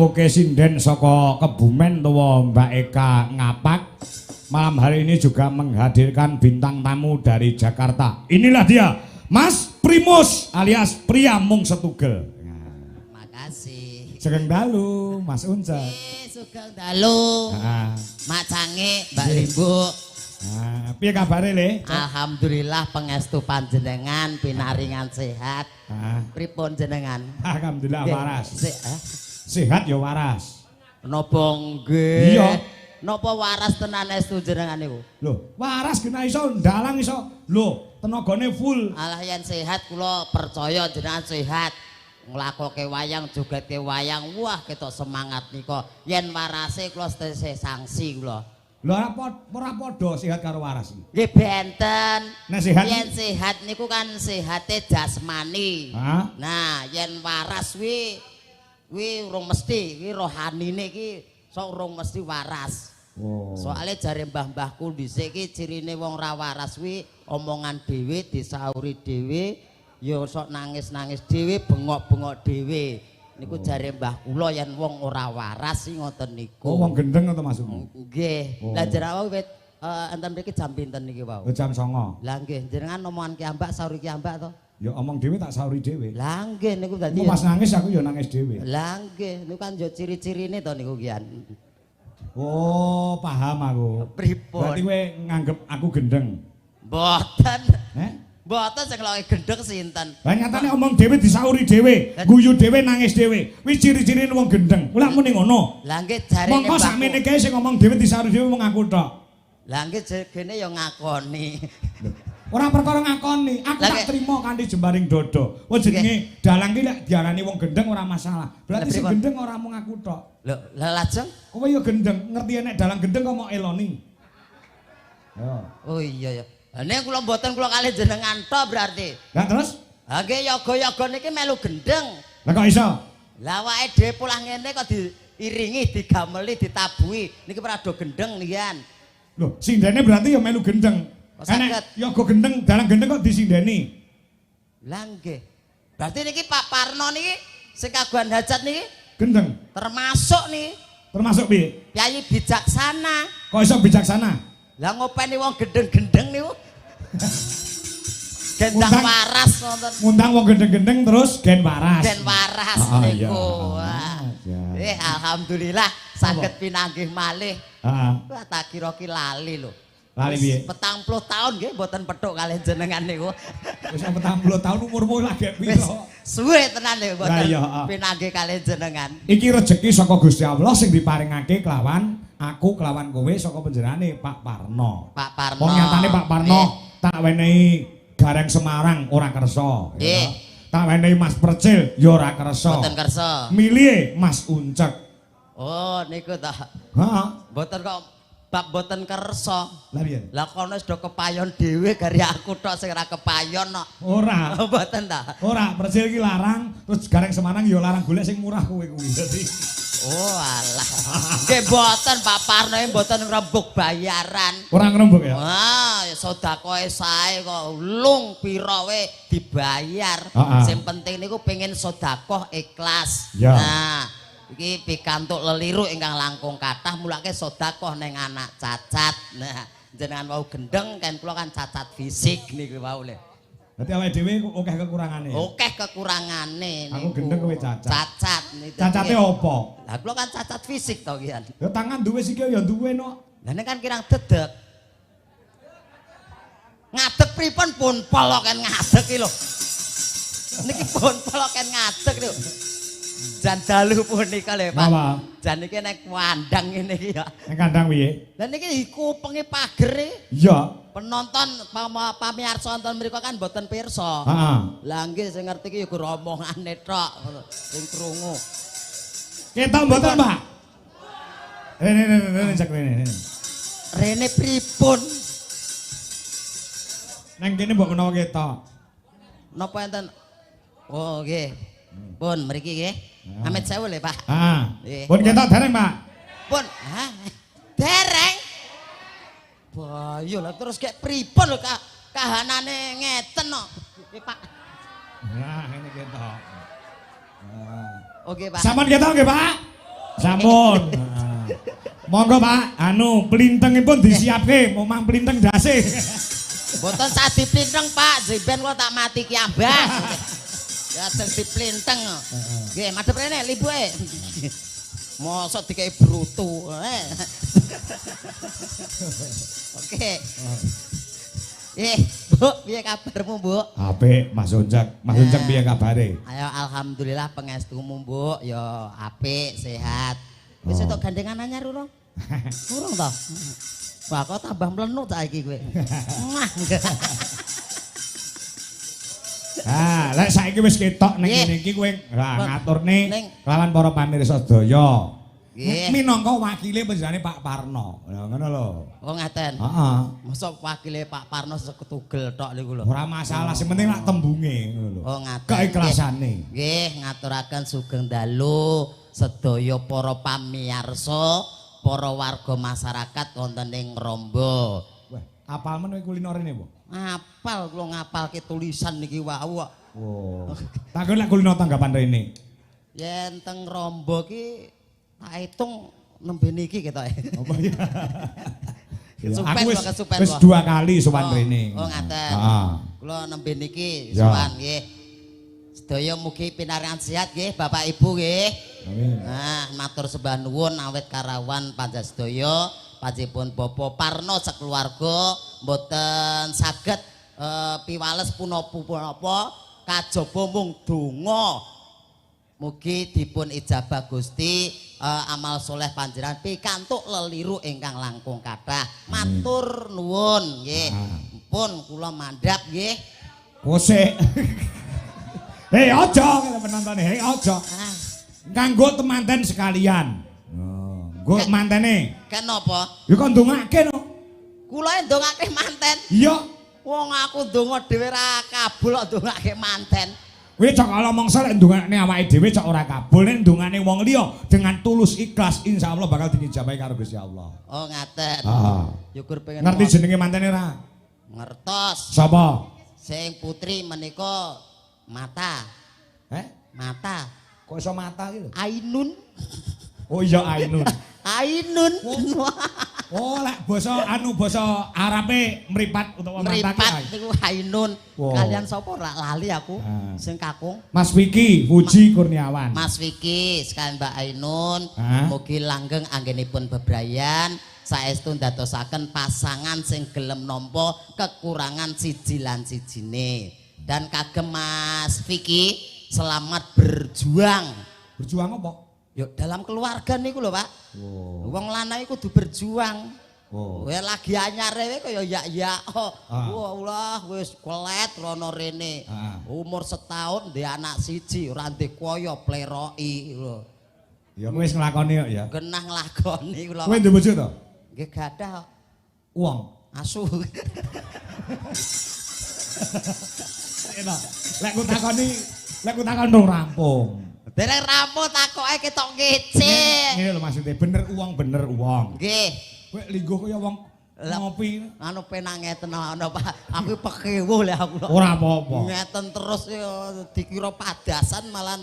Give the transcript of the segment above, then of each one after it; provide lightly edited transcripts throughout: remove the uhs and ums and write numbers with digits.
Ditamuke sinden saka Kebumen utawa Mbak Eka Ngapak. Malam hari ini juga menghadirkan bintang tamu dari Jakarta. Inilah dia, Mas Primus alias Pria Mung Setugel. Makasih. Sugeng dalu, Mas Uncek. Sugeng dalu. Heeh. Mak Cange, Mbak Limbuk. Ah, piye kabare, Le? Alhamdulillah pangestu panjenengan pinaringan sehat. Heeh. Pripun jenengan? Alhamdulillah waras. Sehat ya waras. Napa nggih? Iya. Napa waras tenan estu jenengan niku? Lho, waras kena iso ndalang iso. Lho, tenagane full. Alah yen sehat kula percaya jenengan sehat. Nglakoke wayang, jogetke wayang, wah ketok semangat nika. Yen warase kula tesih sangsi kula. Lho ora padha sehat karo waras iki. Nggih benten. Nek sehat yen sehat niku kan sehate jasmani. Ha? Nah, yen waras kuwi kuwi urung mesti, kuwi rohanine iki sok urung mesti waras. Oh. Soale jare mbah-mbahku dhisik iki cirine wong ra waras kuwi omongan dhewe, disauri dhewe, ya sok nangis-nangis dhewe, bengok-bengok dhewe. Niku jare mbah kula yen wong ora waras sing ngoten niku. Oh, wong gendeng to maksudmu? Nggih. Oh. Lah jenengan wit enten mriki jam pinten niki wau? Jam 09.00. Lah nggih, jenengan omongan ki ambak sauri ki ambak to? Ya omong dhewe tak sauri dhewe. Lah nggih niku dadi. Pas nangis aku ya nangis dhewe. Lah nggih, niku kan ya ciri-cirine to niku kian. Oh, paham aku. Pripun? Berarti kowe nganggep aku gendeng. Mboten. Heh? Mboten sing loke gendeng sinten? Lah nyatane omong dhewe disauri dhewe, guyu dhewe nangis dhewe. Wis ciri-cirine wong gendeng. Kuwi muni ngono. Lah nggih jarene. Mongko sakmene kae sing ngomong dhewe disauri dhewe wong aku tok. Lah nggih jegene ya ngakoni. Ora perkara ngakoni, aku tak trimo kanthi jembaring dada. Wong jenenge dalang ki lek diarani wong gendeng ora masalah. Berarti sing gendeng ora mung aku tok. Lho, lah lajeng kowe ya gendeng, ngerti nek dalang gendeng kok mok eloni. Yo. Oh iya ya. Lah nek kula mboten kula kalih jenengan tok berarti. Lah terus? Ha nggih yoga-yoga niki melu gendeng. Lah kok iso? Lah awake dhewe polah ngene kok diiringi, digameli, ditabuhi. Niki prado gendeng nian. Lho, sindene berarti ya melu gendeng. Enek yoga gendeng, dalang gendeng kok disindeni. Lah nggih. Berarti niki Pak Parno niki sing kagungan hajat niki gendeng. Termasuk nih. Termasuk piye? Kyai bijaksana. Kok iso bijaksana? Lah ngopeni wong gendeng-gendeng niku. Gendang waras nonton. Ngundang wong gendeng-gendeng terus gen waras. Gen waras niku. Alhamdulillah saged pinanggih malih. Heeh. Wah tak kira ki lali lho. Lali piye? 40 tahun nggih mboten petuk kalih jenengan niku. Wis 40 tahun umurmu lagi piro? Suwe tenan lho mboten pinanggih kalih jenengan. Iki rejeki saka Gusti Allah sing diparingake kelawan aku kelawan kowe saka panjenengane Pak Parno. Pak Parno. Wong nyatane Pak Parno tak wenehi Gareng Semarang ora kersa. Nggih. Tak wenehi Mas Percil ya ora kersa. Mboten kersa. Milihe Mas Uncek. Oh niku ta. Heeh. Mboten kok bab mboten kersa. Lah piye? Lah kono wis do kepayon dhewe gari aku tok sing ora kepayon kok. Ora. Mboten ta? Ora, Percil iki larang, terus Gareng Semarang ya larang golek sing murah kowe kuwi. Dadi oh alah. Nggih mboten Pak Parno mboten ngrembug bayaran. Ora ngrembug ya? Wah, sedekahe sae kok lung pira we dibayar. Sing penting niku pengen sedekah ikhlas. Ya. Nah, iki pikantuk leliru ingkang langkung kathah mulake sedekah ning anak cacat. Nah, jenengan wau gendeng kan kula kan cacat fisik niku wau lho. Berarti awake dhewe akeh kekurangane. Akeh kekurangane niku. Aku gendeng kowe cacat. Cacat niku. Cacate apa? Lah kula kan cacat fisik to ki. Ya tangan duwe sikil ya duwe no. Lah nek kan kirang dedeg. Ngadeg pripun pun pol kan ngadeg iki lho. Niki pun pol kan ngadeg lho. Jan dalu punika lho Pak. Jan iki nek kandang ngene iki ya. Nek kandang piye? Lah niki kupenge pagere. Iya. Penonton pamirsa nonton mriku kan mboten pirsa. Heeh. Lah nggih sing ngerti iki ya gur omongane tok sing krungu. Ketok mboten, Pak? Rene rene rene cek rene. Rene pripun? Nang kene mbok menawa ketok. Napa enten? Oh nggih. Pun mriki nggih. Amit sewu lho, Pak. Heeh. Pun ketok dereng, Pak? Pun. Hah? Dereng. Bayo lah terus kayak pripun lho kahanane ngeten kok. Nggih, Pak. Nah, ngene ketok. Oke, Pak. Sampun ketok nggih, Pak? Sampun. Monggo Pak, anu plintengipun disiapke, omah plinteng ndase. Mboten sak diplinteng Pak, jemben kula tak mati ki ambas. Ya ajeng diplinteng. Nggih, madhep rene libuke. Mosok dikei brutu. Oke. Bu, piye kabarmu, Bu? Apik, Mas Oncek. Mas Oncek piye kabare? Ayo alhamdulillah pengestumu, Bu, ya apik, sehat. Wis entuk gandengan anyar urung? Urung to? Wah, kok tambah mlenuk saiki kowe. Ah, lek saiki wis ketok ning ngene iki kowe ngaturne lawan para pamirsa sedaya. Minangka wakile panjenengane Pak Parno. Lha ngono lho. Oh ngaten. Heeh. Mosok wakile Pak Parno seketugel tok niku lho. Ora masalah, sing penting lak tembunge ngono lho. Oh ngaten. Keiklasane. Nggih, ngaturaken sugeng dalu sedaya para pamiyarsa, para warga masyarakat wonten ing Ngrombo. Wah, apal men kowe kulino rene, Bu? Apal kula ngapalke tulisan niki wau kok. Oh. Takon lek kulino tanggapan rene. Yen teng Ngrombo ki tak hitung nembe niki ketoke. Apa ya? Aku wis 2 kali sowan rene. Oh ngaten. Kula nembe niki sowan nggih. Sedaya mugi pinaringan sehat nggih Bapak Ibu nggih. Amin. Nah, matur sembah nuwun awit karawan panjenengan sedaya, panjenengan Bapak Parno sekeluarga mboten saged piwales punapa-punapa kajaba mung donga. Mugi dipun ijabah Gusti amal soleh panjenengan pikantuk leliru ingkang langkung kathah. Matur nuwun nggih. Pun kula mandhap nggih. Kosek. Hei aja penonton, hei aja. Kanggo temanten sekalian. Oh, nggo mantene. Kenapa? Ya kok ndongake no. Kula ndongake manten. Iya. Wong aku ndonga dhewe ra kabul kok ndongake manten. Kowe cok ala mangsa lek ndongakne awake dhewe cok ora kabul, nek ndongane wong liya dengan tulus ikhlas insyaallah bakal diijabahi karo Gusti Allah. Oh ngaten. Heeh. Ya gur pengen ngerti jenenge mantene ra? Ngertos. Sapa? Sing putri menika Mata. Heh? Mata. Kok iso mata iki lho? Ainun. Oh iya Ainun. Ainun. Oh lek basa anu basa Arabe mripat utawa mata ki. Mripat niku Ainun. Wow. Kalian sapa ora lali aku sing kakung. Mas Vicky Fuji Kurniawan. Mas Vicky sekalian Mbak Ainun, mugi langgeng anggenipun bebrayan, saestu ndadosaken pasangan sing gelem nampa kekurangan siji lan sijine. Dan kagem Mas Vicky selamat berjuang. Berjuang apa? Yo dalam keluarga niku lho Pak. Oh. Wong lanang iku kudu berjuang. Oh. Kowe lagi anyar kaya ya-ya. Wah Allah wis kelet rono rene. Umur setahun ndek anak siji ora ndek kaya pleroki lho. Ya kowe wis nglakoni kok ya. Genah nglakoni kula. Kowe ndek bojo to? Nggih gadah kok. Wong asu. Enak. Lek ku takoni, lek ku takon dong rampung. Dereng rampung takoke ketok ngece. Ngene lho maksudnya, bener uang bener uang. Nggih. Kowe lingguh kaya wong ngopi. Anu penak ngeten ana Pak. Aku pekewuh lek aku. Ora apa-apa. Ngeten terus ya dikira padasan malah.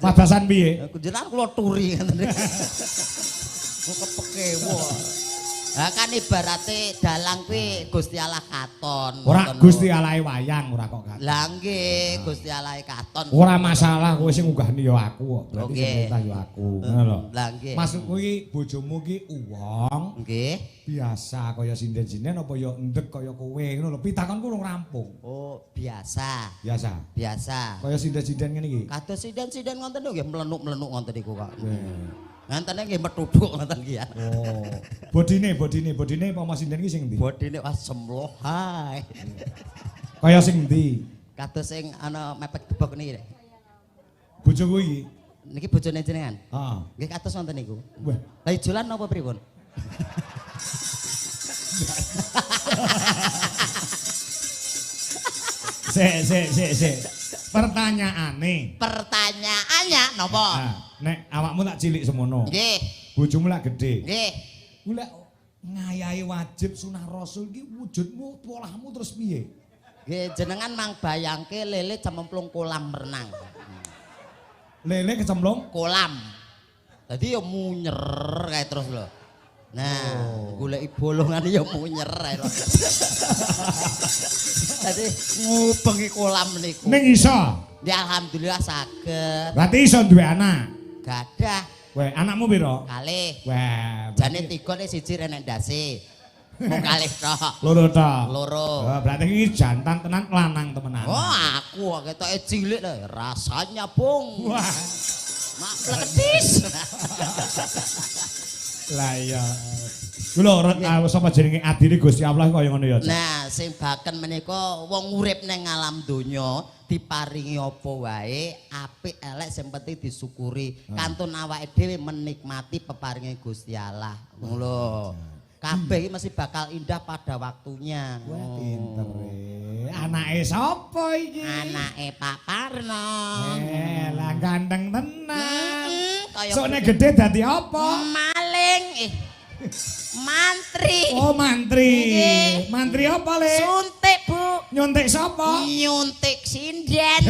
Padasan piye? Jenengan kula turi ngeten. Kok kepekewuh. Lah kan ibarate dalang kuwi Gusti Allah katon. Ora Gusti Allahe wayang ora kok katon. Lah nggih Gusti Allahe katon. Ora masalah kowe sing ngunggahne ya aku kok. Berarti sing perintah ya aku. Ngono lho. Lah nggih. Maksudku iki bojomu iki uwong. Nggih. Biasa kaya sinden-sinden apa ya ndek kaya kowe ngono lho. Pitakonku urung rampung. Oh, biasa. Biasa. Biasa. Kaya sinden-sinden ngene iki. Kados sinden-sinden ngoten lho nggih mlenuk-mlenuk ngoten niku kok. Ngantene nggih metuduk ngoten iki ya. Oh. Bodine apa sinden iki sing endi? Bodine wah semloh hae. Kaya sing endi? Kados sing ana mepek debok niki. Bojoku iki. Niki bojone jenengan? Heeh. Nggih kados wonten niku. Wah. Lah ijolan napa pripun? Sik. Pertanyaane. Pertanyaannya napa? Nek awakmu tak cilik semono. Nggih. Bojomu lak gedhe. Nggih. Kuwi lek ngayahi wajib sunah rasul iki wujudmu polahmu terus piye? Nggih, jenengan mang bayangke lele cemplung kolam renang. Lele kecemplung kolam. Dadi ya munyer kae terus lho. Nah, goleki bolongan ya munyer ae lho. Dadi ngubengi kolam niku. Ning iso. Ya alhamdulillah saged. Berarti iso duwe anak. Gadah. Weh, anakmu piro? Kalih. Weh, jane 3 nek 1 renek ndase. Mung kalih tok. Loro tok. Loro. Oh, berarti iki jantan tenan lanang temenan. Oh, aku kok ketoke cilik lho, rasanya bung. Wah. Mak pleketis. Lah iya. Ku lho sapa jenenge adine Gusti Allah kaya ngono ya. Nah, sing baken menika wong urip ning alam donya diparingi apa wae, apik elek sing penting disyukuri. Kantun awake dhewe menikmati peparinge Gusti Allah. Ngono lho. Kabeh iki mesti bakal indah pada waktunya. Wah, pinter. Anake sapa iki? Anake Pak Parno. Lah ganteng tenan. Sokne gedhe dadi apa? Maling. Mantri. Oh, mantri. Mantri apa, Le? Suntik, Bu. Nyuntik sapa? Nyuntik sinden.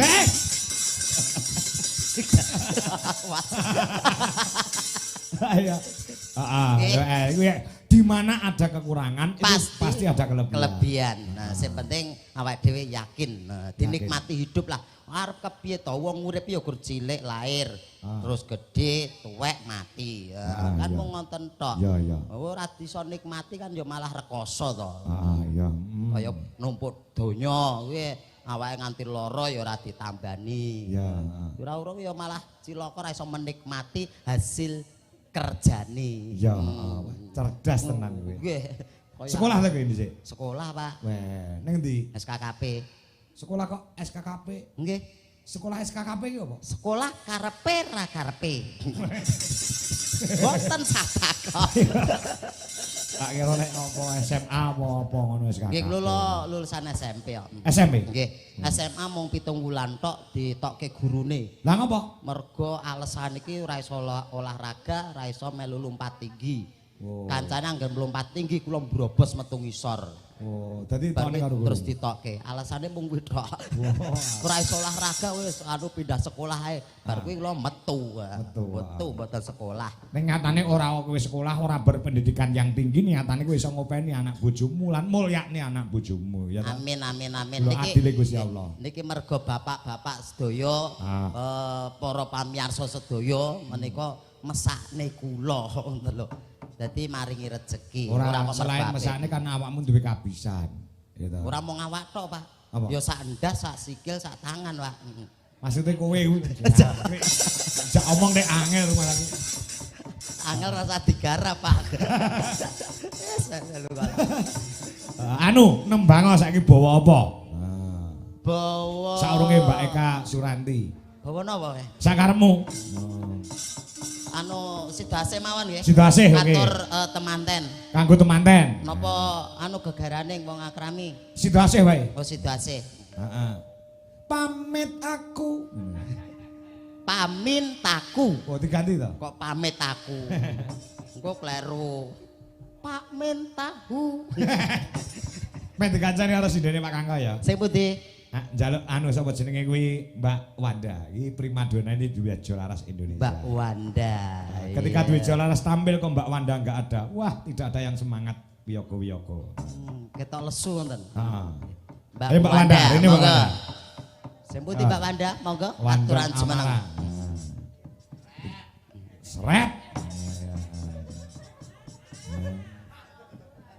Ayo. Heeh, di mana ada kekurangan itu pasti ada kelebihan. Kelebihan. Nah, sing penting awake dhewe yakin, nah, dinikmati hidup lah. Arep kepiye to wong urip ya gur cilik lahir, terus gede, tuwek, mati. Ya, kan mung ngoten tok. Ora iso nikmati kan ya malah rekoso to. Heeh, iya. Kaya numpuk donya kuwi awake nganti lara ya ora ditambani. Iya. Ora urung ya malah cilaka ora iso menikmati hasil kerjane. Ya, cerdas tenan kowe. Nggih. Sekolah ta kowe dhisik? Sekolah, Pak. Weh, ning endi? SKKP. Sekolah kok SKKP? Nggih. Sekolah SKKP iki apa? Sekolah karepe ra karepe. Boten satakon. Tak kira nek apa SMA apa-apa ngono SKKP. Nggih, kula lulusan SMP kok. SMP? Nggih. SMA mung 7 wulan tok ditokke gurune. Lah ngopo? Mergo alasan iki ora iso olahraga, ora iso melu lompat tinggi. Kancane anggen lompat tinggi kula mbrobos metu ngisor. Oh, dadi tokne karo guru. Terus ditokke. Alasane mung kuwi tok. Ora iso olahraga wis anu pindah sekolah ae. Bar kuwi kula metu. Metu mboten sekolah. Ning nyatane ora kowe sekolah ora berpendidikan yang tinggi, nyatane kowe iso ngopeni anak bojomu lan mulyakne anak bojomu ya ta. Amin amin amin. Niki adile Gusti Allah. Niki mergo bapak-bapak sedaya para pamirsa sedaya menika mesakne kula ngoten lho. Dadi maringi rejeki. Ora selain mesakne kan awakmu duwe kabisan. Ya ta. Ora mung awak tok, Pak. Ya sak endas, sak sikil, sak tangan, Pak. Maksudnya kowe kuwi. Jak omong nek angel malah. Angel rasa digarap, Pak. Anu, nembang saiki bawa apa? Bawa saurunge Mbak Eka Suranti. Bawa napa, Pak? Sakarepmu. Anu Sidase mawon nggih. Sidase oke. Katur temanten. Kanggo temanten. Napa anu gegarane wong akrami? Sidase wae. Oh Sidase. Heeh. Pamit aku. Pamin taku. Oh diganti to? Kok pamit aku. Engko kleru. Pak Min tahu. Men dikancani karo sindene Pak Kangko ya. Sing pundi? Njaluk anu sapa jenenge kuwi Mbak Wanda. Iki primadona ini Dwijo Laras Indonesia. Mbak Wanda. Ketika Dwijo Laras tampil kok Mbak Wanda enggak ada. Wah, tidak ada yang semangat wiyogo-wiyogo. Ketok lesu wonten. Heeh. Mbak Wanda, ini Mbak Wanda. Sing pundi Mbak Wanda? Monggo aturan jumeneng. Seret.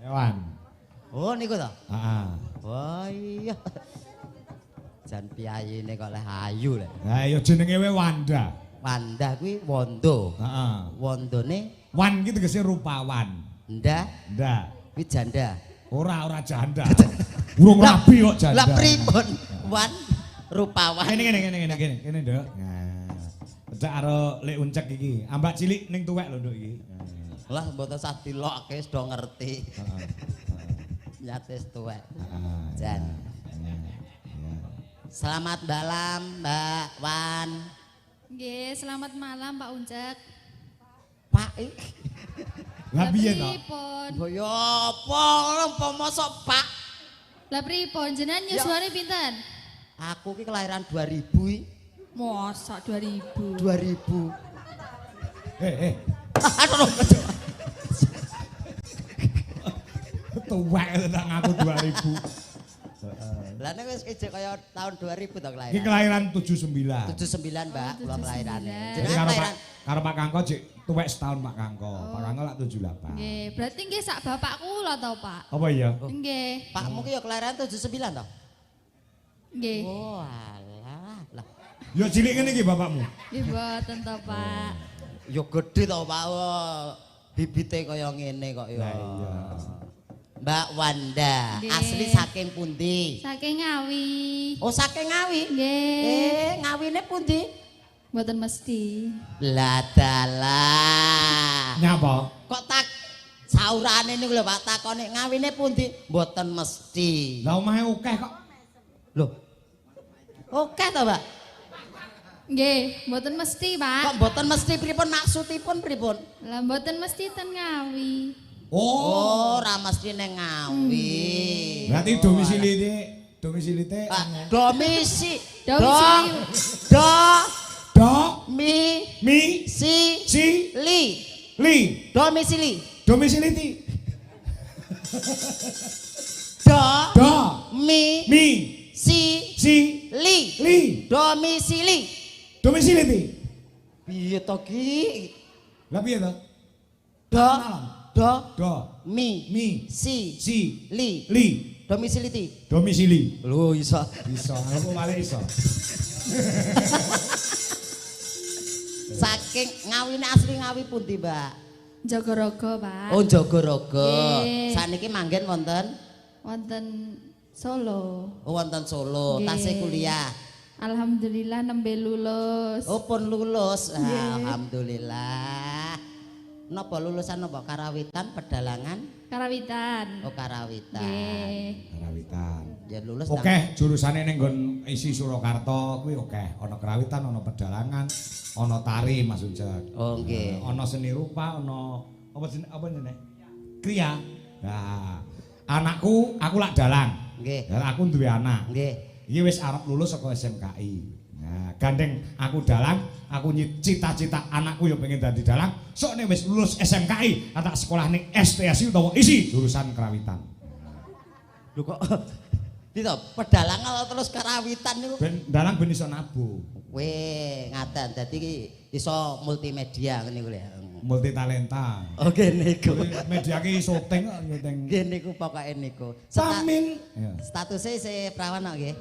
Hewan. Oh niku to? Heeh. Wah iya. Jan piyayine kok leh ayu leh. Lah ya jenenge wae Wanda. Wanda kuwi wondo. Heeh. Wondone wan iki tegese rupawan. Nda. Nda. Kuwi janda. Ora, ora janda. Burung rabi kok janda. Lah pripun? Wan rupawan. Kene kene kene kene kene kene, Nduk. Nah. Cek karo Lek Uncek iki. Ambak cilik ning tuwek lho, Nduk iki. Lah mboten sah dilokke wis do ngerti. Heeh. Nyates tuwek. Jan. Selamat malam Mbak Wan. Nggih, selamat malam Pak Uncek. Pak iki. Lah piye to? Mbok yo apa ngono apa mosok Pak? Lah pripun jenengan yuswane pinten? Aku ki kelahiran 2000 iki. Mosok 2000. 2000. Aduh. Tuwek tak ngaku 2000. Lah nek wis ijek kaya tahun 2000 to kelahiran. Iki kelahiran 79. 79, Mbak, kula kelahirane. Jenengan kelahiran karo Pak Kangko jek tuwek setahun Pak Kangko. Pak Kangko lak 78. Nggih, berarti nggih sak bapak kula to, Pak. Apa iya? Nggih. Pakmu ki ya kelahiran 79 to? Nggih. Oh, alah. Lah. Ya cilik ngene iki bapakmu. Nggih mboten to, Pak. Ya gedhe to, Pak. Bibite kaya ngene kok ya. Lah iya. Mbak Wanda, nggih. Asli saking pundi? Saking Ngawi. Oh, saking Ngawi? Nggih. Ngawine pundi? Mboten mesti. Lah dalah. Nyapa? Kok tak saurane niku lho Pak takone ngawine pundi? Mboten mesti. Lah omahe akeh kok. Lho. Akeh to, Pak? Nggih, mboten mesti, Pak. Kok mboten mesti pripun maksudipun pripun? Lah mboten mesti ten Ngawi. Oh, ora mesti nang Ngawi. Berarti domisili domisili domisi do do mi mi si si li li domisili domisiliti do do mi mi si si li li domisili domisiliti. Piye to ki? Lah piye to? Do do do mi mi si si li li domisiliti domisili. Lho iso iso aku balik iso. Saking Ngawine asli Ngawi pundi, Mbak? Jogorogo, Pak. Oh, Jogorogo. Saniki manggen wonten? Wonten Solo. Oh, wonten Solo. Tasih kuliah. Alhamdulillah nembe lulus. Oh, pun lulus. Alhamdulillah. Napa lulusan napa? Karawitan, pedalangan? Karawitan. Oh, karawitan. Nggih. Karawitan. Ya lulus. Oke, jurusane ning nggon isi Surakarta kuwi oke. Ana karawitan, ana pedalangan, ana tari Mas Ucek. Oh, nggih. Ana seni rupa, ana apa jenenge apa jenenge? Kriya. Nah, anakku aku lak dalang. Nggih. Lah aku duwe anak. Nggih. Iki wis arep lulus saka SMKI. Nah, gandeng aku dalang, aku cita-cita anakku ya pengen dadi dalang. Sok nek wis lulus SMKI, tak sekolah ning STSI utawa ISI jurusan karawitan. Lho kok Dito, pedalangan terus karawitan niku. Ben dalang ben iso nabuh. Weh, ngaten. Dadi iso multimedia ngene iku lho. Multi talenta. Oke niku. Media ki syuting kok syuting. Nggih niku pokoke niku. Samin. Statuse isih prawan kok nggih.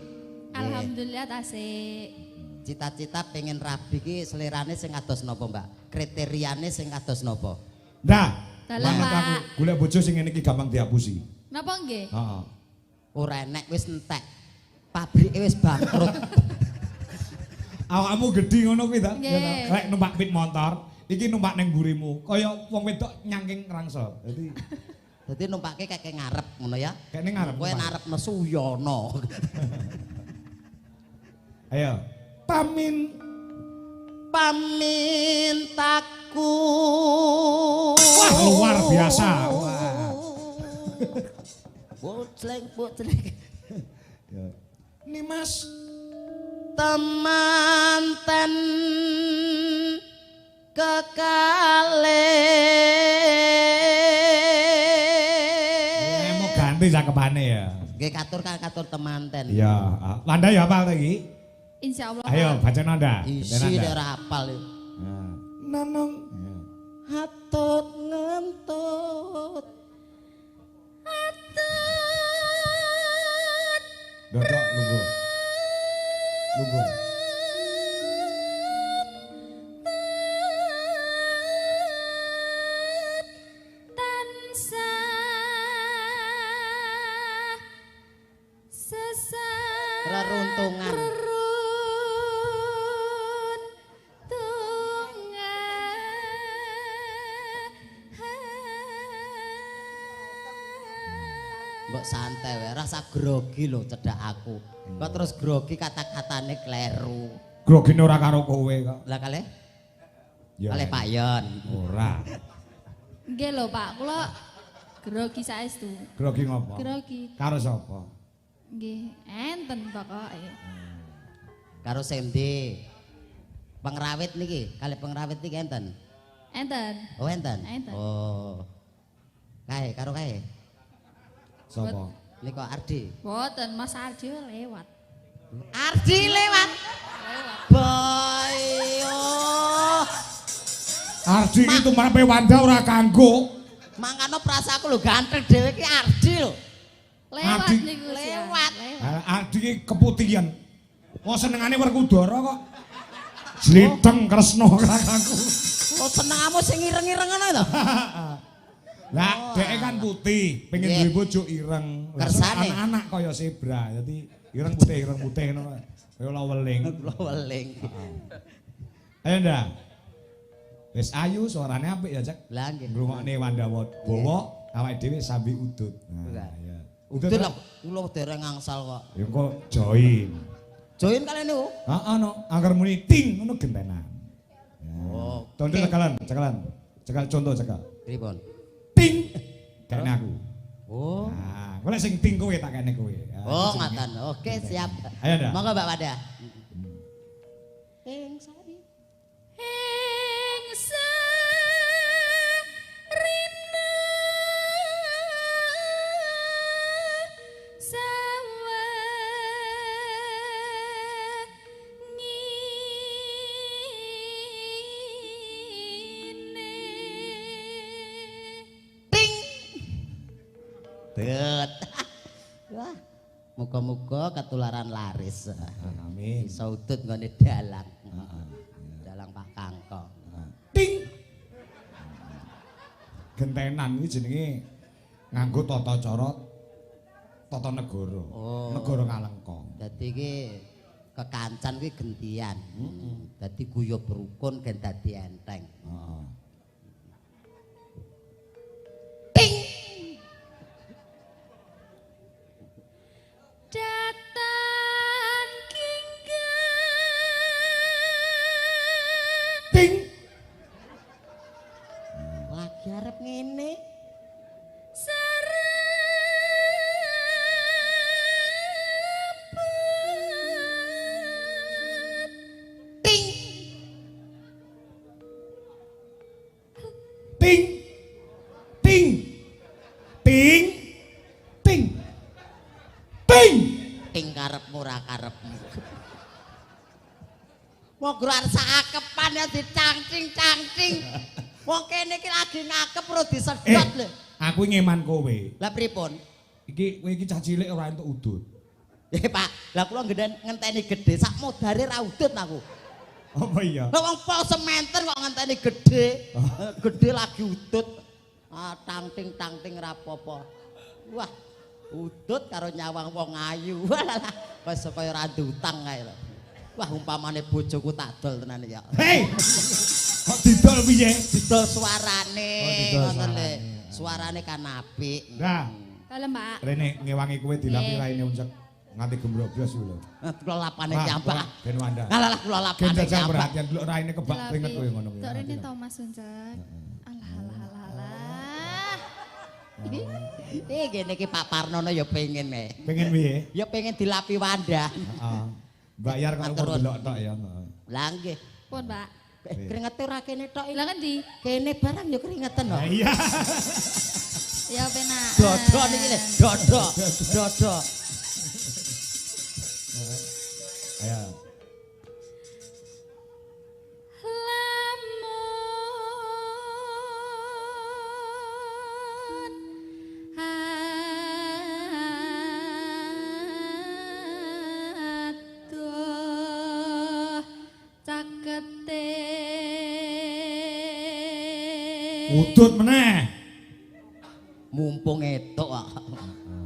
Alhamdulillah tasik. Cita-cita pengen rabi ki selerane sing kados napa, Mbak? Kriteriane sing kados napa? Nah, dalem Pak. Aku golek bojo sing ngene iki gampang dihapusi. Napa nggih? Heeh. Ora enek wis entek. Pabrike wis bangkrut. Awakmu gedhi ngono kuwi ta? Lek numpak pit motor, iki numpak ning mburimu, kaya wong wedok nyangking rangsel. Dadi numpake keke ngarep ngono ya. Kene ngarep. Kowe ngarepno Suyono. Ayo. Pamin pamintaku. Wah, luar biasa. Wah. Bocleng bocleng. Ya. Nimas temanten kekale. Mau ganti cakepane ya. Nggih katur kan katur temanten. Iya, Wanda ya hafal ta iki? Insyaallah. Ayo baca nanda. Isi nek ora hafal. Nah. Nanong hatut ngentut. Hatut. Dodok lungguh. Lungguh. Tansah sesah reruntungan. Mbok santai wae, rasa grogi lho cedhak aku. Kok terus grogi kata-katane kleru. Grogine ora karo kowe kok. Lah kalih? Ya. Kalih Pak Yon. Ora. Nggih lho Pak, kula grogi saestu. Grogi ngopo? Grogi. Karo sapa? Nggih, enten pokoke. Karo sing ndi? Pengrawit niki, kalih pengrawit niki enten. Enten. Oh, enten. Enten. Oh. Kae karo kae. Sapa? Nika Ardi. Mboten, Mas Ardi lewat. Ardi lewat. Lewat. Boy. Oh. Ardi iki tumrape Wanda ora kanggo. Mangkano prasaku lho ganteng dhewe iki Ardi lho. Lewat Ardi. niku sih. Lewat. Lewat. Ardi iki keputihan. Wong senengane Werkudara kok. Jliteng Kresna kakangku. Oh, senengamu sing ireng-ireng ngono to. Lah, dheke kan putih, pengen duwe bojo ireng. Kersane. Anak-anak kaya zebra, dadi ireng putih ngono. Kaya laweling. Laweling. Ayo ndak. Wis ayu suarane apik ya, Cek. Lah nggih. Ngrungokne Wanda Bawa awake dhewe sambi udut. Nah, iya. Udut lho, kula dereng angsal kok. Ya engko join. Join kalian niku? Heeh no, angger muni ting ngono gentenan. Oh. Contoh cekalan, cekalan. Cekal contoh cekal. Pripun? Ting. Kene aku. Oh. Nah, golek sing ting kowe tak kene kowe. Oh, ngaten. Oke, siap. Ayo ndak. Monggo Mbak Wanda. Ing sari. Ing sarina sawengine. Ting. Bet. Wah, muga-muga ketularan laris. Amin. Iso udut nggone dalang. Dalang Pak Kangkong. Ting. Gentenan iki jenenge nganggo tata cara tata negara. Oh. Negara Ngalengka. Dadi iki kekancan kuwi gentian. Dadi guyub rukun gen dadi enteng. Heeh. Ting. Datan kinggan. Ting. Lagi arep ngene. Serapet. Ting. Ting. Ting. Ting. Ting. Ting. Ting karepmu ora karepmu. Wong ora sakepan ya dicangcing-cangcing. Wong kene iki lagi ngakep ora disedot lho. Aku ngeman kowe. Lah pripun? Iki kowe iki cah cilik ora entuk udut. Pak, lah kula ngenteni gedhe sak modare ra udut aku. Apa iya? Lah wong pol sementen kok ngenteni gedhe. Gedhe lagi udut. Ah tangting-tangting ra apa-apa. Wah, udut karo nyawang wong ayu. Walah, kaya kaya ora utang kae lho. Wah, umpamane bojoku tak dol tenan ya. Hei. Kok didol piye? Didol suarane, Oh, didol ngoten lho. suarane. Suarane kan apik. Nah, Dalem, Pak. rene ngewangi kowe dilapi raine uncek nganti gembroblos kuwi lho. Kula lapane kiambak. Ben Wanda. Alah lah kula Gen lapane jajal kiambak. perhatian delok raine kebak keringet kowe ngono kuwi. Tok rene to Mas Uncek. Alah alah alah alah. Iki ngene iki Pak Parnono ya pengen e. Pengen piye? Ya pengen dilapi Wanda. Heeh. Mbak Yar kok Matur umur delok tok ya. Heeh. Lah nggih. Pun, Pak. Keringete ora kene tok. Lah ngendi? Kene barang ya keringeten kok. Lah iya. Ya penak. Dodo niki lho, dodo. Dodo. Ayo. Lamun adoh cakete Udut meneh. Mumpung etok kok.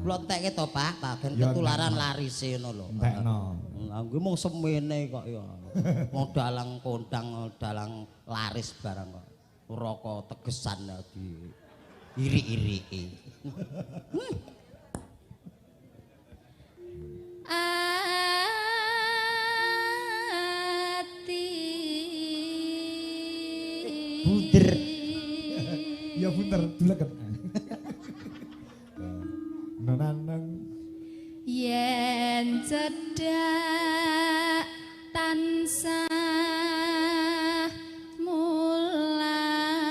Kula entekke to, Pak, Pak ben Ya, ketularan entekno. larise ngono lho. Entekno. Lah kuwi mung semene kok ya. Wong dalang kondang, dalang laris barang kok. Ora kok tegesan ya di iri-iriki. Ati Bunder. Ya bunder duleken. Nananang yen cedhak tansah mulat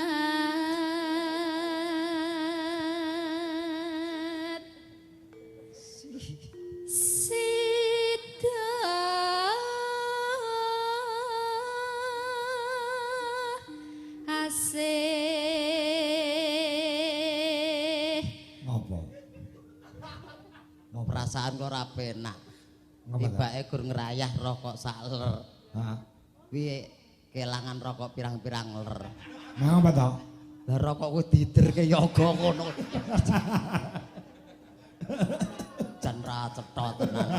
Perasaan kok ora penak. Tibake gur ngrayah rokok sak ler. Heeh. Kuwi kelangan rokok pirang-pirang ler. Ngapa to? Lah rokok kuwi diderke yoga ngono. Jan ra cetha tenan.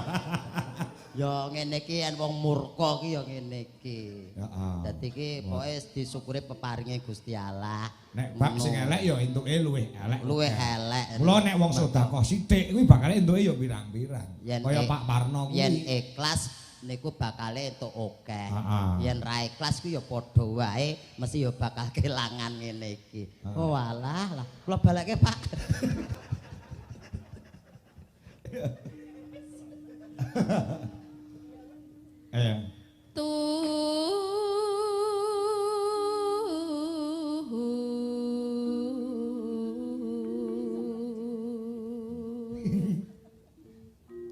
Ya ngene iki yen wong murka ki ya ngene iki. Heeh. Dadi iki pokoke disyukuri peparinge Gusti Allah. Nek bab sing elek ya entuke luwih elek. Luwih elek. Mula nek wong sedekah sithik kuwi bakale entuke ya pirang-pirang. Kaya Pak Parno kuwi. Yen ikhlas niku bakale entuk akeh. Heeh. Yen ra ikhlas kuwi ya padha wae mesti ya bakal kelangan ngene iki. Oh alah lah, kula balekke Pak. Ayo.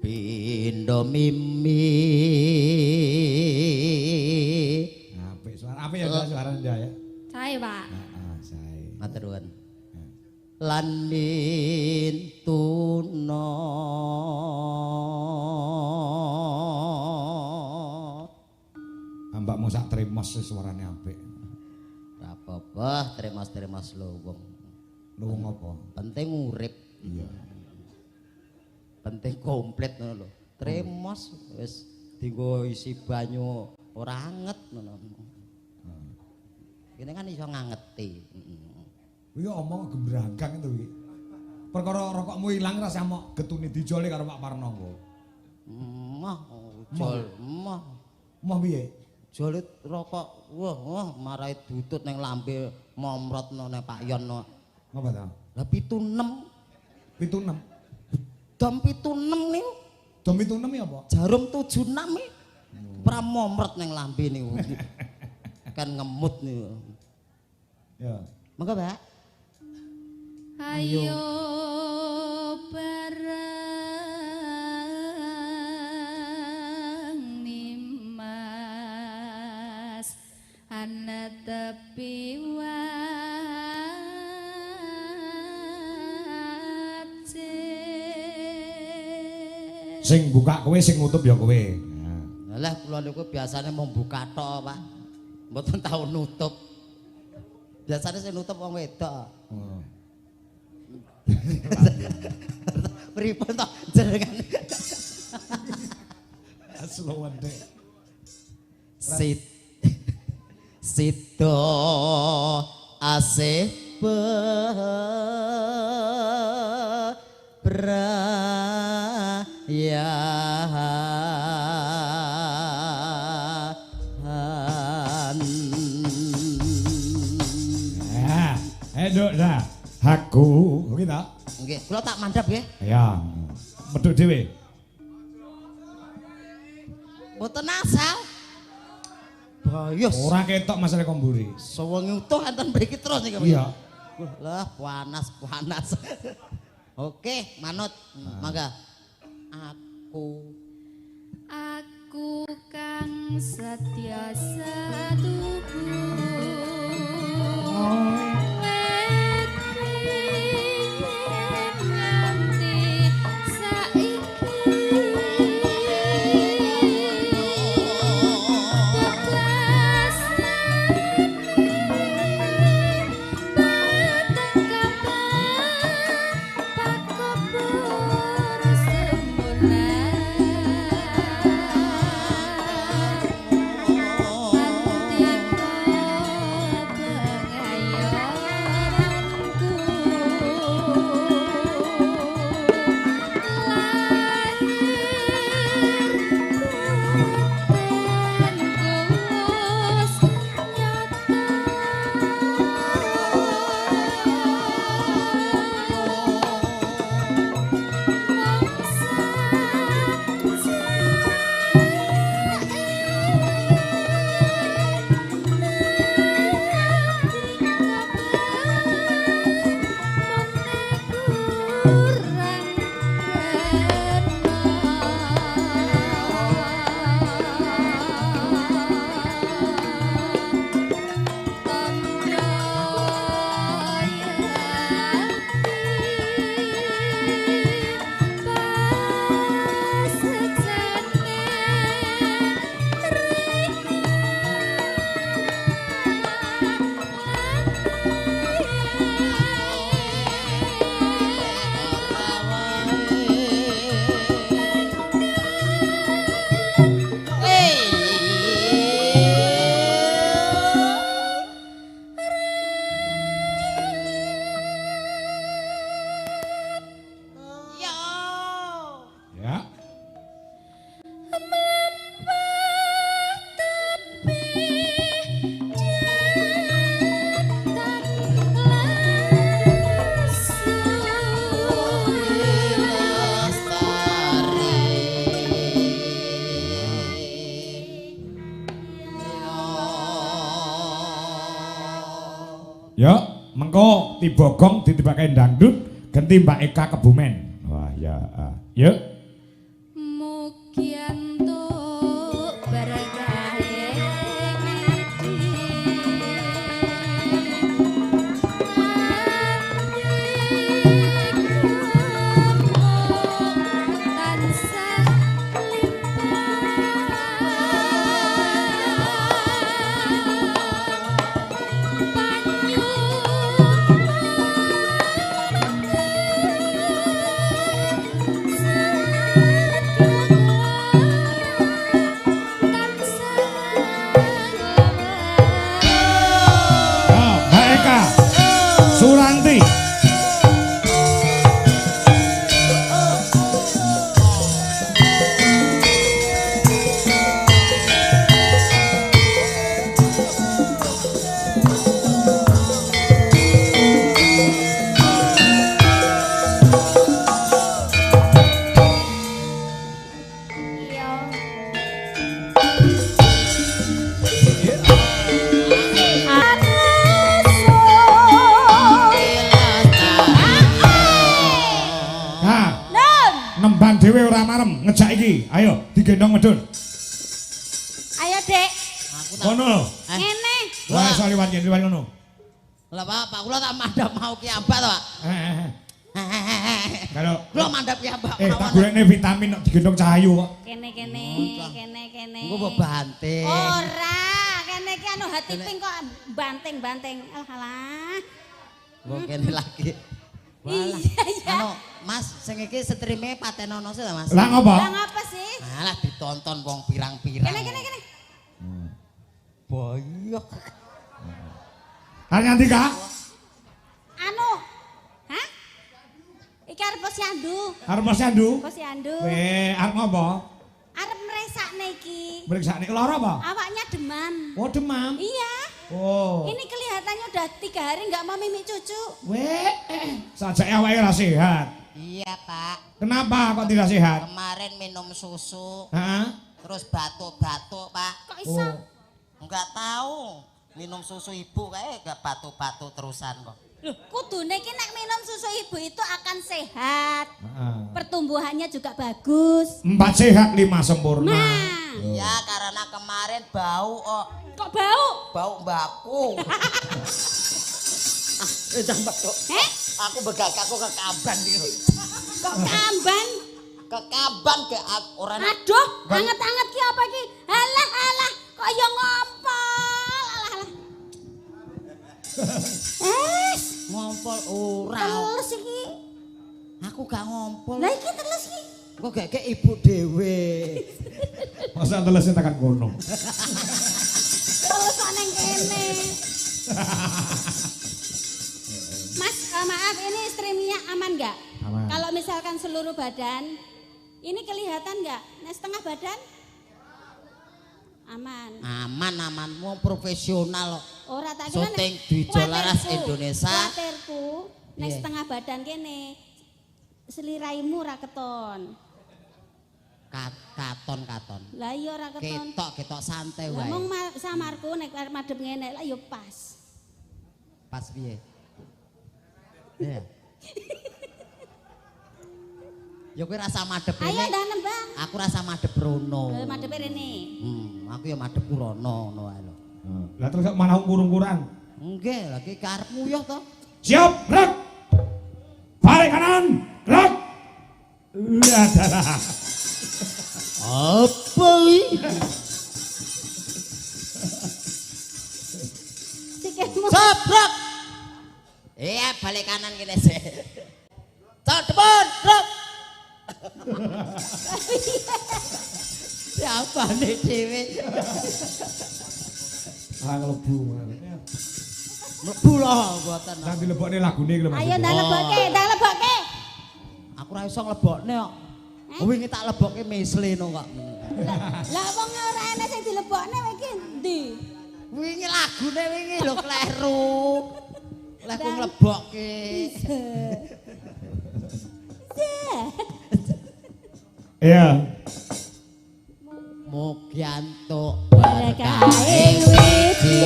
Pindo mimi. Apik suara, apik ya suara ndak ya? Sae, Pak. Heeh, sae. Matur nuwun. Lan mintuna. Mbakmu sak tremos suarane apik. Ora apa-apa, tremos-tremos luwung. Luwung apa? Penting urip. Iya. Penting komplit ngono lho. Tremos wis dienggo isi banyu ora anget ngono. Kene kan iso ngangeti. Kuwi omong gembrangkang itu iki. Perkara rokokmu ilang rasa mok getune dijole karo Pak Parno engko. Moh, jol, moh. Moh piye? Jolit rokok, wah, wah, marai dutut neng lambe momrotno neng Pak Yon no. Ngapa ta? Lah 76. 76. Dom 76 niku. Dom 76 ya apa? Jarum 76 iki. Ora momrot neng lambe niku. Kan ngemut niku. Ya. Monggo, Pak. Ayo bareng nimas ana tepi wajib. Sing buka kowe, sing nutup ya kowe. Lah kula niku biasane mung buka tok, Pak. Mboten tau nutup. Biasane sing nutup wong wedok. Oh. Pripun to jenengan? Slow ndek. Sida asih bebrayan. Ya, enduk dah. Aku, kuwi ta? Nggih, kula tak mandhap nggih. Ya. Medhuk dhewe. Mboten asal. Bayos. Ora ketok masalah komburi. Sewengi utuh enten mriki terus niki. Iya. Lah panas, panas. Oke, manut. Mangga. Aku kang setya setuhu. tiba gong ditibake dangdut genti Mbak Eka Kebumen. Wah ya, yuk. Mugi entuk berkahe widi. Tansah limpah panyu Oh, Mbak Eka Suranti. Iya. Nah, nembang dhewe ora marem, ngejak iki. Ayo digendong medun. Ayo, Dek. Aku tak Kono lho. Eh, Ngene. Ora iso liwat kene, liwat ngono. Lah Pak, Pak kula tak mandhap mau ki ambak to, Pak. Eh. Kalau Kula mandhap ki ambak tak golekne vitamin kok digendong cahayu kok. Kene kene, kene kene. Engko mbok banting. Ora, kene iki anu hati pink kok banting-banting. Alah. Mbok kene lagi. Walah. Iya, iya. Anu, Mas, sing iki streame patenono sih ta, Mas? Lah ngopo? Lah ngapa sih? Alah ditonton wong pirang-pirang. Kene kene kene. Boyok. Arep nganti Kak? Anu. Hah? Iki arep posyandu. Arep posyandu? Posyandu. Weh, arep ngopo? Arep mresakne iki. Mriksane lara apa? Awaknya demam. Oh, demam. Iya. Oh. Ini kelihatannya udah 3 hari nggak mau mimik cucu. Weh, sajake awake ora sehat. Iya, Pak. Kenapa kok tidak sehat? Kemarin minum susu, Heeh. terus batuk-batuk, Pak. Kok iso? Oh. Enggak tahu. Minum susu ibu kayak enggak batuk-batuk terusan kok. Loh, kudune iki nek minum susu ibu itu akan sehat. Heeh. Pertumbuhannya juga bagus. 4 sehat 5 sempurna. Nah, Iya, karena kemarin bau kok. kok bau? Bau mbakku. Ah, jangan batuk. Heh? Aku begak aku kekamban iki. Kok kamban? Kekamban ke aku ora enak. Aduh, anget-anget ki apa ki? Alah alah, kok ya ngompol. Alah alah. Ngompol ora. Teles iki. Aku gak ngompol. Lah iki teles iki. Kok gak kek ibu dhewe. Masa telesnya tekan kono. Teles kok neng kene. Mas, maaf ini streamingnya aman nggak? Aman. Kalau misalkan seluruh badan, ini kelihatan nggak? Nah, setengah badan? Aman. Aman aman wong profesional kok. Ora tak kira nek- Syuting Dwijo Laras kuwatirku, Indonesia. Kuwatirku nek Piye? setengah badan kene seliraimu ora keton. Katon katon. Lah iya ora keton. Ketok ketok santai Lah wae. mung samarku nek arep madhep ngene lah ya pas. Pas piye? Iya. Ya kowe rasa madhep Ayo rene. ndang nembang. Aku rasa madhep rono. Lah madhepe rene. Aku ya madhep rono ngono wae lho. Lah terus kok malah kurung-kurang. Nggih, lagi karep nguyuh to. Siap, gerak. Balik kanan, gerak. Lah dalah. Apa iki? Sikilmu. Sebrek. Iya, balik kanan kene sik. Cok depan, gerak. Siapa nih dhewe? Ah mlebu. Mlebu lho mboten. Nang dilebokne lagune iki lho Mas. Ayo ndang lebokke, ndang lebokke. Aku ora iso nglebokne kok. Wingi tak lebokke misle no kok. Lah wong ora enek sing dilebokne kowe iki endi? Wingi lagune wingi lho kleru. Lah ku nglebokke. Iya. Mugi antuk Berkahe wiji.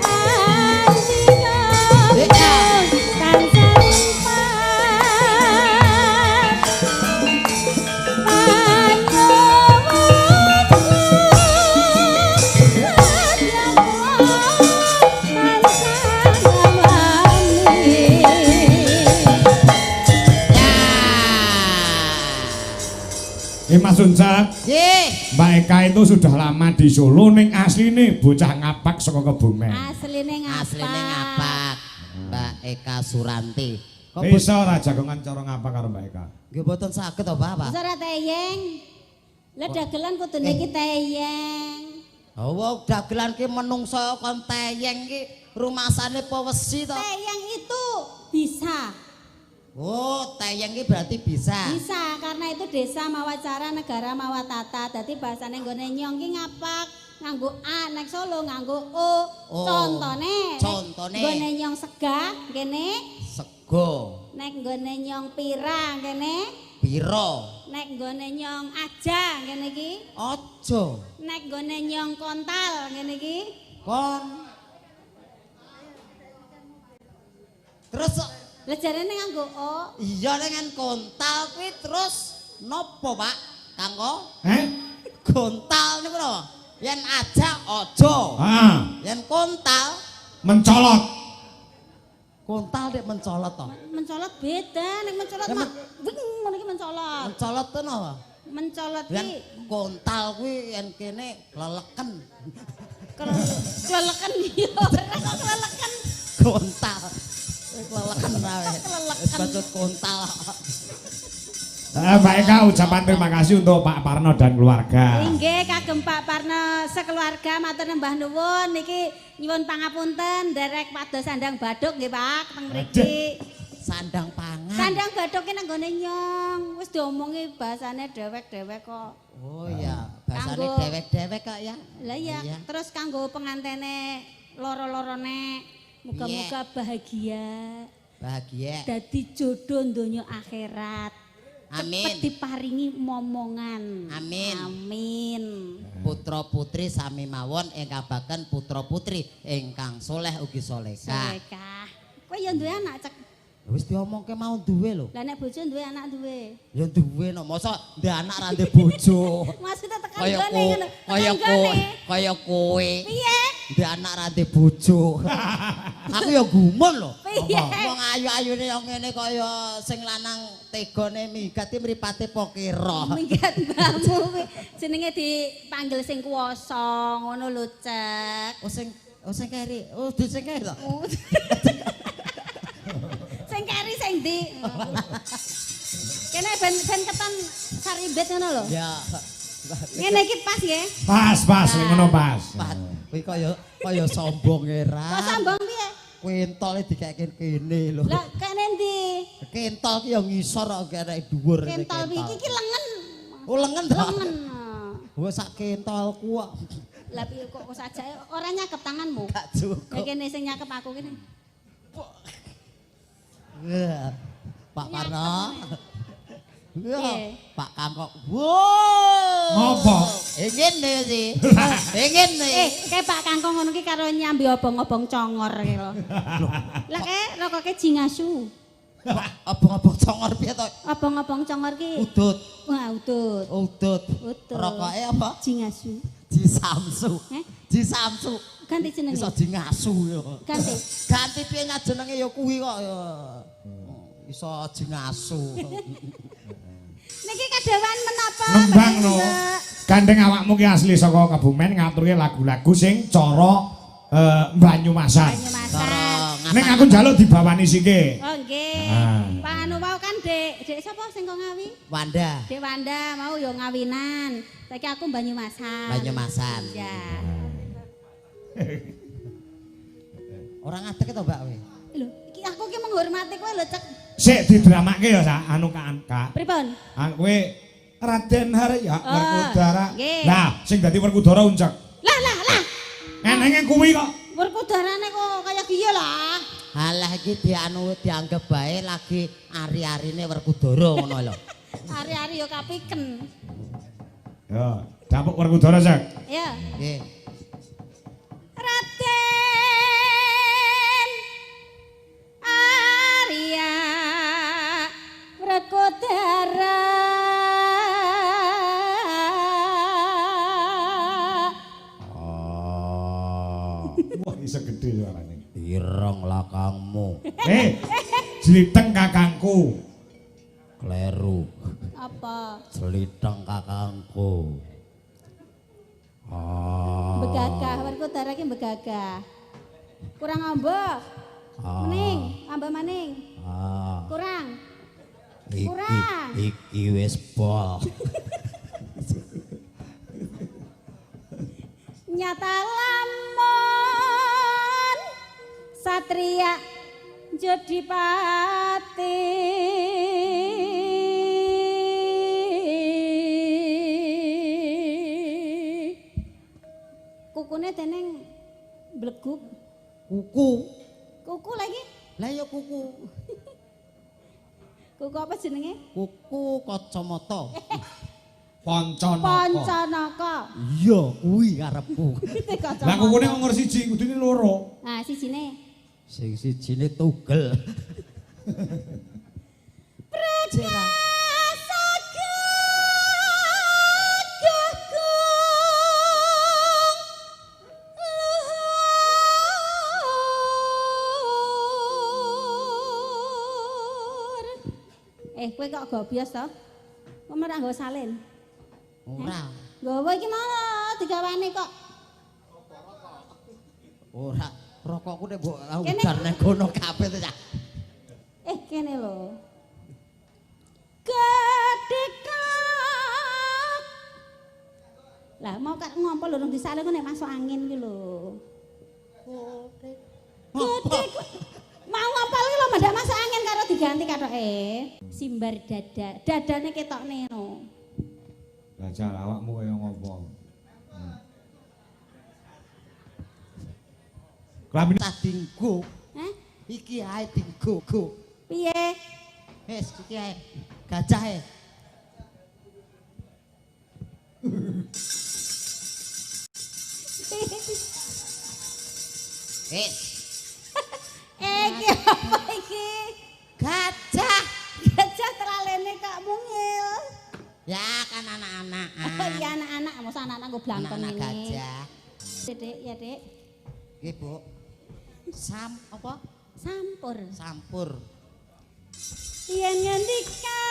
Andika Mas Uncek. Nggih. Mbak Eka itu sudah lama di Solo ning asline bocah ngapak saka Kebumen. Asline ngapak. Asline ngapak. Mbak Eka Suranti. Kok bisa ora jagongan cara ngapak karo Mbak Eka? Nggih mboten saged to, Pak. Bisa ora teyeng. Lah dagelan kudune iki teyeng. Oh, dagelan ki menungso kon teyeng ki rumasane apa wesi to? Teyeng itu bisa. Oh, teyeng ki berarti bisa. Bisa, karena itu desa mawa cara, negara mawa tata. Dadi bahasane nggone nyong ki ngapak nganggo A, nek Solo nganggo O. Oh. Contone, contone nggone nyong segah kene sego. Nek nggone nyong pira kene pira. Nek nggone nyong aja kene iki aja. Nek nggone nyong kontal ngene iki kon. Terus lah jarene nganggo O. Iya nek kontal kuwi terus napa, Pak? Kanggo? Heh? Kontal niku napa? Yen aja aja. Heeh. Yen kontal mencolot. Kontal nek mencolot to. Mencolot beda, nek mencolot mah wing ngono iki mencolot. Mencolot to napa? Mencolot ki kontal kuwi yen kene leleken. Kleleken ya ora kok kleleken. Kontal. Kleleken wae. Wis bacut kontal. Mbak Eka, ucapan terima kasih untuk Pak Parno dan keluarga. Inggih, kagem Pak Parno sekeluarga matur nembah nuwun niki nyuwun pangapunten nderek pados sandang baduk nggih Pak teng mriki. Sandang pangan. Sandang baduk ki nang nggone nyong. Wis diomongi bahasane dewek-dewek kok. Oh iya, bahasane dewek-dewek kok ya. Lah iya, terus kanggo pengantene loro-lorone muga-muga bahagia. Bahagia. Dadi jodoh donya akhirat. Amin. Cepet diparingi momongan. Amin. Amin. Putra putri sami mawon ingkang baken putra putri ingkang soleh ugi solehah. Solehah. Kowe ya duwe anak cek. Wis diomongke mau duwe lho. Lah nek bojo duwe anak duwe. Ya duwe no, mosok ndek anak ra ndek bojo. Maksudnya tekan gone ngono. Kaya kowe, kaya kowe. Piye? Ndek anak ra ndek bojo. Aku ya gumun lho. Wong ayu-ayune yo ngene kaya sing lanang tegane minggat iki mripate apa kira. Minggat mbahmu kuwi jenenge dipanggil sing kuwasa ngono lho, Cek. Oh sing keri. Oh sing keri to. Sing keri sing ndi? Kene ben keton saribet ngono lho. Ya. Ngene iki pas nggih. Pas, pas ngono pas. Kuwi kaya sombong era. Kok sombong piye? Kentole dikeke kene lho. Lah kene ndi? Kentol ki ya ngisor kok kene dhuwur. Kentol iki ki lengen. Oh lengen to. Lengen. Wah sak kentolku kok. Lah piye kok sajake ora nyakep tanganmu? Gak cukup. Lah kene sing nyakep aku kene. Pak Parno. Pak Kangkok. Wow. Ngopo? Ingin nih sih. Ingin nih. Kayak Pak Kangkok ngono ki karo nyambi obong-obong congor ki lho. Lah kae rokoke jingasu. Obong-obong congor piye to? Obong-obong congor ki udut. Wah, udut. Udut. Rokoke apa? Jingasu. Jisamsu. Jisamsu. Ganti jenenge. Iso jingasu ya. Ganti. Ganti piye jenenge ya kuwi kok ya. Iso jingasu. Niki kadawan menapa? Nembang no. Gandeng awakmu ki asli saka Kebumen ngaturke lagu-lagu sing cara Banyumasan. Banyumasan. Ning aku njaluk dibawani sike. Oh nggih. Pak anu wau kan Dek, Dek sapa sing kok Ngawi? Wanda. Dek Wanda mau ya ngawinan. Saiki aku Banyumasan. Banyumasan. Iya. Ora ngadeg to, Mbak kowe? Lho, iki aku ki menghormati kowe lho, Cek. Sik didramake ya, Sak, anu Kak. Pripun? Kowe Raden Harya Werkudara. Lah, sing dadi Werkudara uncek. Lah, lah, lah. Enenge kuwi kok. Werkudarane kok kaya giye lah. Halah iki dianu dianggep bae lagi ari-arine Werkudara ngono lho. Ari-ari ya kapiken. Ya, dapuk Werkudara, Cek. Ya. Nggih. Raden Arya Werkudara. Oh. Wah, iso gede suarane. Ireng lakangmu. Jliteng kakangku. Kleru. Apa? Sliteng kakangku. Ah. Begagah, Werkudara ki begagah. Kurang amba. Mening, amba maning. Ah. Kurang. Iki, Kurang. Iki wis pol. Nyata lamun satria jadi pati. Kukune teneng bleguk. Kuku. Kuku lagi? Lah ya kuku. Kuku apa jenenge? Kuku kacamata. Pancanaka. Pancanaka. Iya, kuwi karepku. Lah kukune ngomor siji, kudune loro. Nah, sijine. Sing sijine tugel. Prekasa gagah gung luhur. Kowe kok gobios to? Kok ora nggawa salin? Ora. Nggawa iki mau digawane kok. Ora, rokokku nek mbok ujar nang kono kabeh to, Cak. Kene lho. Gedhek. Lah mau kak ngompol lho disalin kok nek masuk angin iki lho. Gedhek. Mau ngompol iki lho mendak masuk angin karo diganti kathoke. Simbar dada. Dadane ketokne no. Lah jal awakmu kaya ngopo? Klambine tak dinggo. Hah? Iki ae dinggo. Piye? Wis iki ae. Gajahe. Wis. Iki apa iki? Gajah. Gajah teralene kok mungil. Ya kan anak-anak. Oh iya anak-anak, masa anak-anak nggo blangkon anak ini. Gajah. Dedek ya, Dek. Nggih, Bu. Sam apa? Sampur. Sampur. Yen ngendika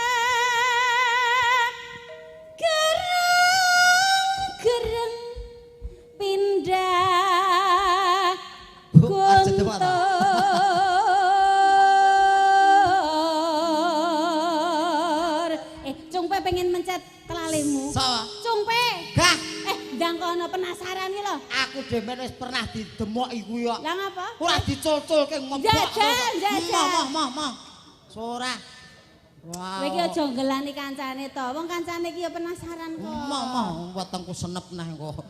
gereng-gereng pindah guntur. Cungpe pengen mencet telalimu. Sawa. Cungpe. Gah. Ndang kono penasaran iki lho. Aku dhewe wis pernah didemok iku ya. Lah ngapa? Ora diculculke ngobok. Jajal, jajal. Moh, moh, moh. Ora. Wah. Kowe iki aja nggelani kancane to. Wong kancane iki ya penasaran kok. Moh, moh, wetengku senep neh kok.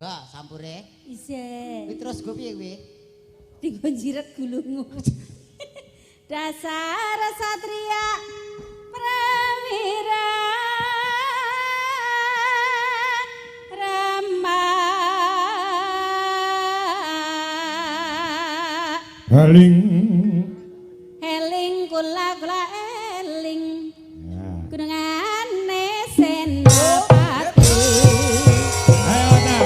Lah, sampure. Isih. Kuwi terus go piye kuwi? Dinggo njiret gulungu. Dasar satria prawira rama. Heling heling kula kula eling. Gunungane Senopati. Ayo ta.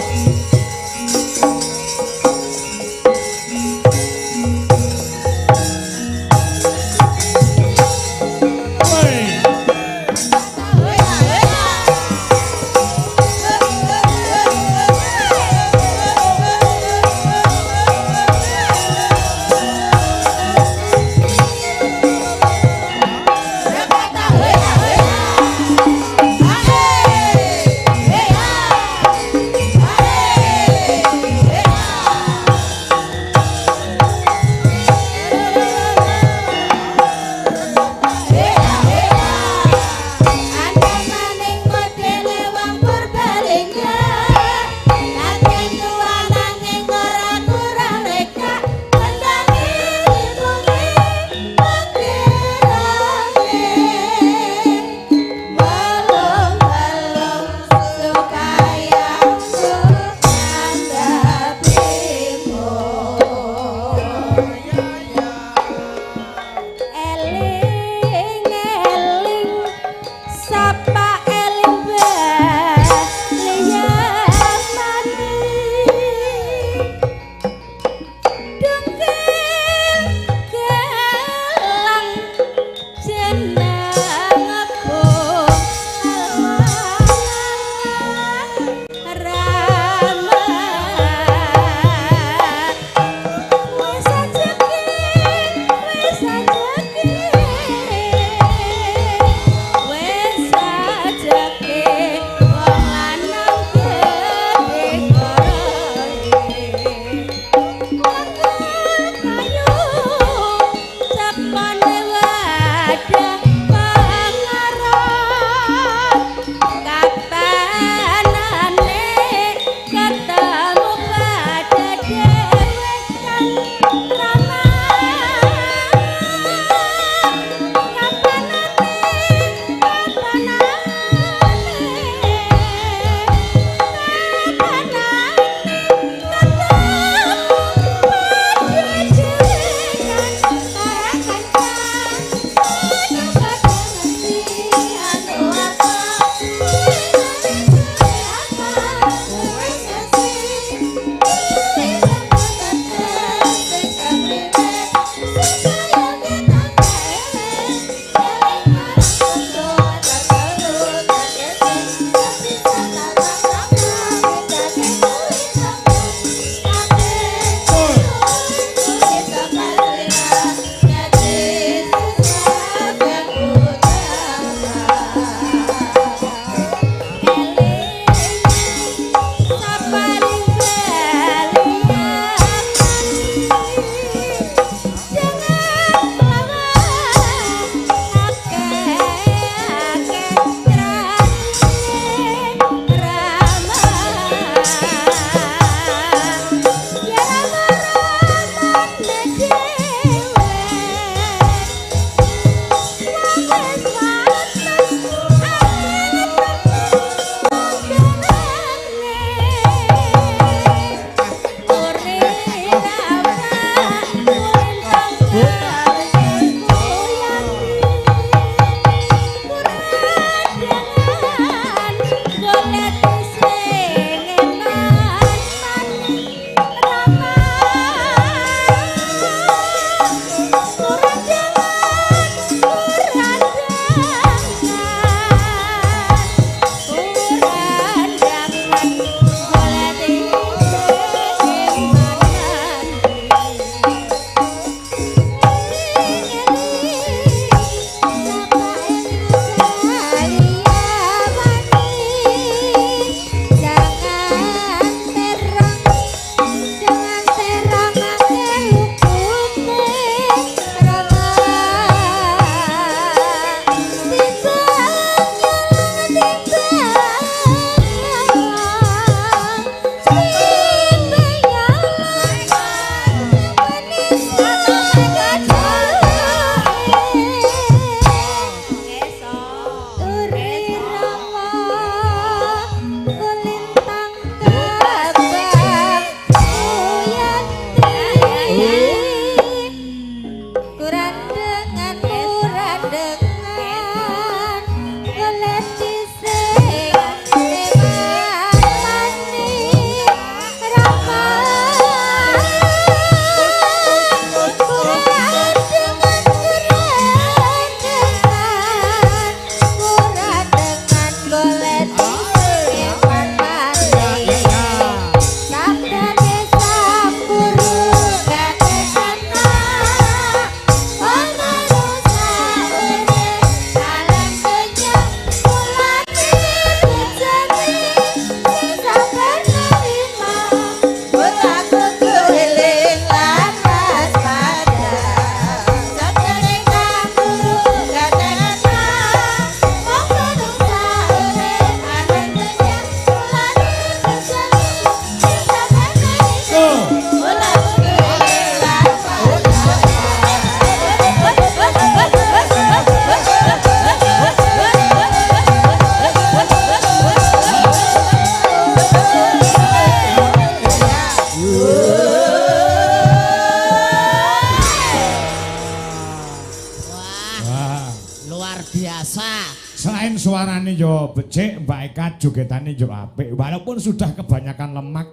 Wah, luar biasa. Selain suarane yo becik, Mbak Eka jogetane yo apik. Walaupun sudah kebanyakan lemak.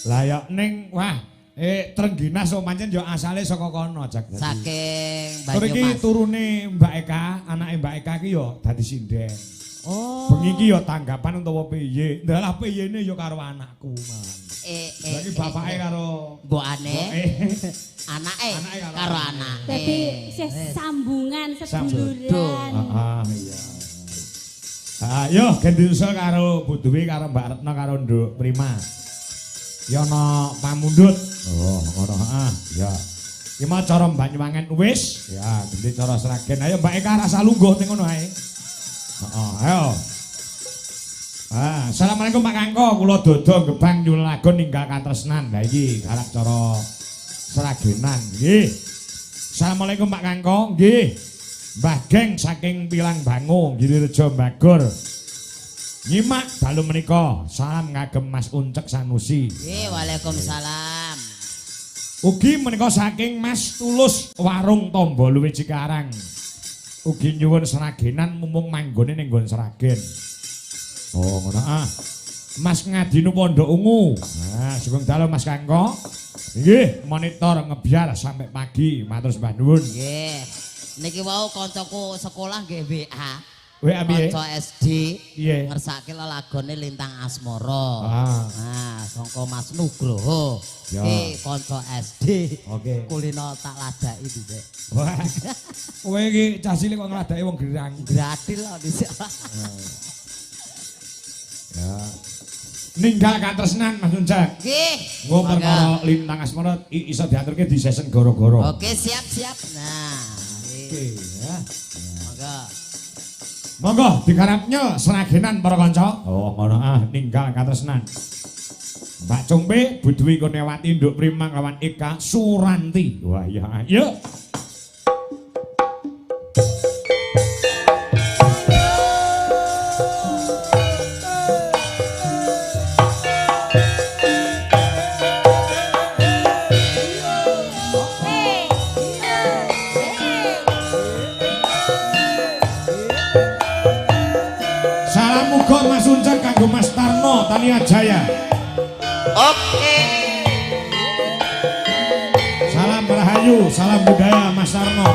Lah ya ning wah, Trengginas kok pancen yo asale saka kono Jak. Saking Tur iki Banyumas. turune Mbak Eka, anake Mbak Eka iki yo dadi sinden. Oh. Bengi iki yo tanggapan utawa piye? Ndalah piyene yo karo anakku, Man. Lah iki bapake karo mbokane, mboke. anake Anake karo karo anake. anake. Dadi isih sambungan seduluran. Heeh, iya. Ah, yo gen diusul karo Bu Dwi karo Mbak Retno karo Nduk Prima. Ya ana pamundhut. Oh, ngono heeh, ya. Iki mau cara Banyuwangen wis, ya ganti cara Sragen. Ayo Mbak Eka rasa lungguh ning ngono ae. Heeh, ayo. Ah, assalamualaikum Pak Kangko, kula Dodo Gebang nyuwun lagon ninggal katresnan. Lah iki garap cara Sragenan nggih. Assalamualaikum Pak Kangko, nggih. Mbah Geng saking Pilang Bango, Girirejo Bagor. Nyimak dalu menika, salam kagem Mas Uncek Sanusi. Nggih, waalaikumsalam. Ugi menika saking Mas Tulus Warung Tombo Luwe Cikarang. Ugi nyuwun Sragenan mumpung manggone ning nggon Sragen. Oh, ngono ah. Mas Ngadinu Pondok Ungu. Nah, sugeng dalu Mas Kangko. Nggih, monitor ngebiar sampai pagi. Matur sembah nuwun. Nggih. Niki wau kancaku sekolah nggih WA. WA piye? Kanca SD. Piye? Ngersake lelagone Lintang Asmara. Ah. Nah, sangka Mas Nugroho. Ya. Iki kanca SD. Oke. Kulino tak ladaki dhisik. Wah. Kowe iki cah cilik kok ngladaki wong gerang. Gradil kok dhisik. Ya. Ninggal katresnan Mas Uncek. Nggih. Engko perkara Lintang Asmara iso diaturke di sesen goro-goro. Oke, siap-siap. Nah, Oke ya. Monggo. Monggo digarapnya Sragenan para kanca. Oh, ngono ah ninggal katresnan. Mbak Cumpe, Bu Dwi Kurniawati, Nduk Prima lawan Eka Suranti. Wah iya, yuk. Salam uga Mas Uncek kanggo Mas Tarno Tania Jaya. Oke. Salam rahayu, salam budaya Mas Tarno.